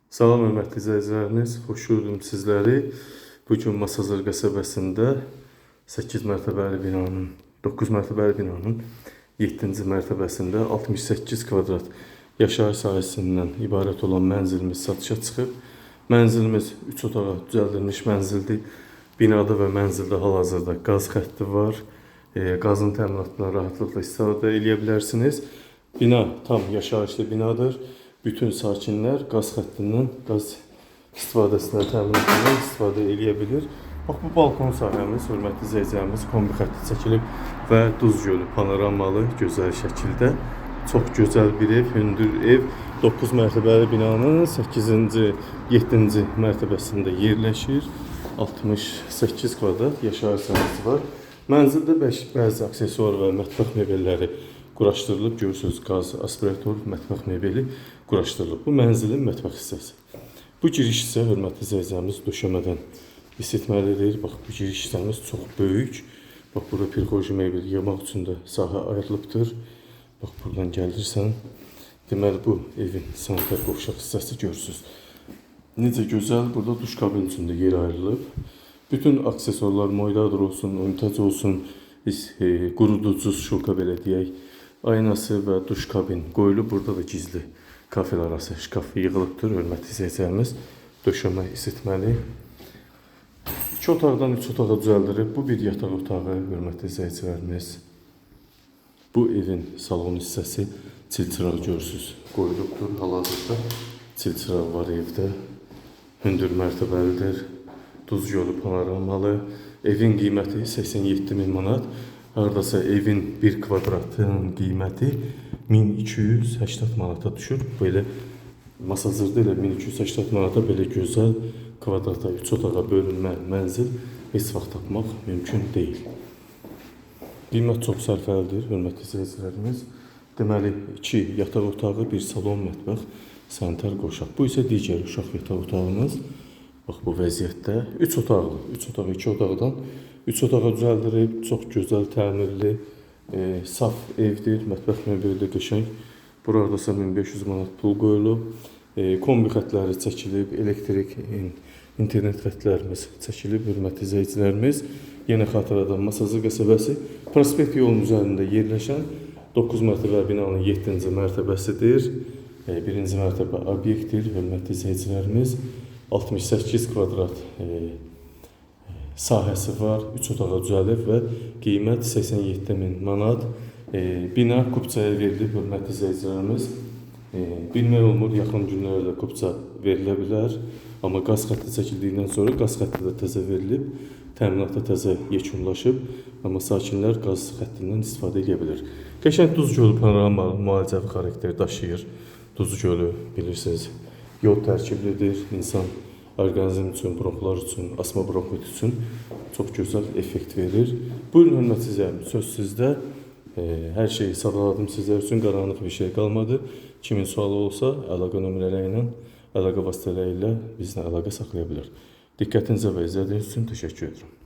Salam hörmətli izləyicilərimiz, xoş gördüm sizləri. Bu gün Masazır qəsəbəsində 8 mərtəbəli binanın, 9 mərtəbəli binanın 7-ci mərtəbəsində 68 kvadrat yaşayış sahəsindən ibarət olan mənzilimiz satışa çıxıb. Mənzilimiz 3 otağa düzəldilmiş mənzildir. Binada və mənzildə hal-hazırda qaz xətti var. Qazın təminatından rahatlıqla istifadə eləyə bilərsiniz. Bina tam yaşayışlı binadır. Bütün sakinlər qaz xəttindən, qaz istifadəsindən, təminatından istifadə eləyə bilir. Bax bu balkon sahəmiz, hörmətli izləyicilərimiz, kombi xətti çəkilib və Duz gölü panoramalı gözəl şəkildə. Çox gözəl bir ev, hündür ev. 9 mərtəbəli binanın 8-ci, 7-ci mərtəbəsində yerləşir. 68 kvadrat yaşayış sahəsi var. Mənzildə bəzi aksesuar və mətbəx mebelləri quraşdırılıb. Görürsünüz, qaz, aspirator, mətbəx mebeli quraşdırılıb. Bu mənzilin mətbəx hissəsi. Bu giriş hissə, hörmətli izləyicilərimiz, döşəmədən isitməlidir. Bax, bu giriş hissəmiz çox böyük. Bax, burada pirxoji mebel yığmaq üçün də sahə ayrılıbdır. Bax, buradan gəlirsən. Deməli, bu evin sanitar qovşaq hissəsi görürsünüz. Necə gözəl, burada duş kabin üçün də yer ayrılıb. Bütün aksesuarlar moydadır olsun, unitaz olsun, quruducu şoka belə deyək, aynası və duş kabin qoyulub. Burada da gizli kafel arası şkaf yığılıbdır, hörmətli izləyicilərimiz. Döşəmə isitməli. 2 otaqdan 3 otağa düzəldirib. Bu bir yataq otağı, hörmətli izləyicilərimiz. Bu evin salon hissəsi, çilçıraq görürsünüz, qoyulubdur. Hal-hazırda çilçıraq var evdə. Hündür mərtəbəlidir. Duz gölü panoramalı. Evin qiyməti 87 min manat. Hardasa evin bir kvadratının qiyməti 1280 manata düşür. Belə Masazırda elə 1280 manata belə gözəl kvadrata 3 otağa bölünmə mənzil heç vaxt tapmaq mümkün deyil. Qiymət çox sərfəlidir, hörmətli izləyicilərimiz. Deməli, 2 yataq otağı, bir salon, mətbəx, sanitar qovşaq. Bu isə digər uşaq yataq otağımız. Bax bu vəziyyətdə 3 otaqlı, 3 otaq, 2 otaqdan 3 otağa düzəldirib, çox gözəl təmirli, saf evdir, mətbəx mebeli qəşəng. Burada isə 1500 manat pul qoyulub. Kombi xətləri çəkilib, elektrik, internet xətlərimiz çəkilib, hörmətli izləyicilərimiz. Yenə xatırladım, Masazır qəsəbəsi Prospekt yolunun üzərində yerləşən 9 mərtəbəli binanın 7-ci mərtəbəsidir. 1-ci mərtəbə obyektdir, hörmətli izləyicilərimiz. 68 kvadrat sahəsi var, 3 otağa düzəlib və qiymət 87 min manat. Bina kupçaya verilib, hörmətli izləyicilərimiz. Bilmək olmur, yaxın günlərdə kupça verilə bilər. Amma qaz xətti çəkildikdən sonra qaz xətti də təzə verilib, təminat da təzə yekunlaşıb, amma sakinlər qaz xəttindən istifadə edə bilər. Qəşəng Duz gölü panoramalı müalicəvi xarakter daşıyır. Duz gölü bilirsiniz, yod tərkiblidir. İnsan orqanizm üçün, bronxlar üçün, asma bronxit üçün çox gözəl effekt verir. Buyurun hörmətli izləyicilərimiz, söz sizdə. Hər şeyi sadaladım sizlər üçün, qaranlıq bir şey qalmadı. Kimin sualı olsa, əlaqə nömrələri ilə, əlaqə vasitələri ilə bizlə əlaqə saxlaya bilər. Diqqətinizə və izlədiyiniz üçün təşəkkür edirəm.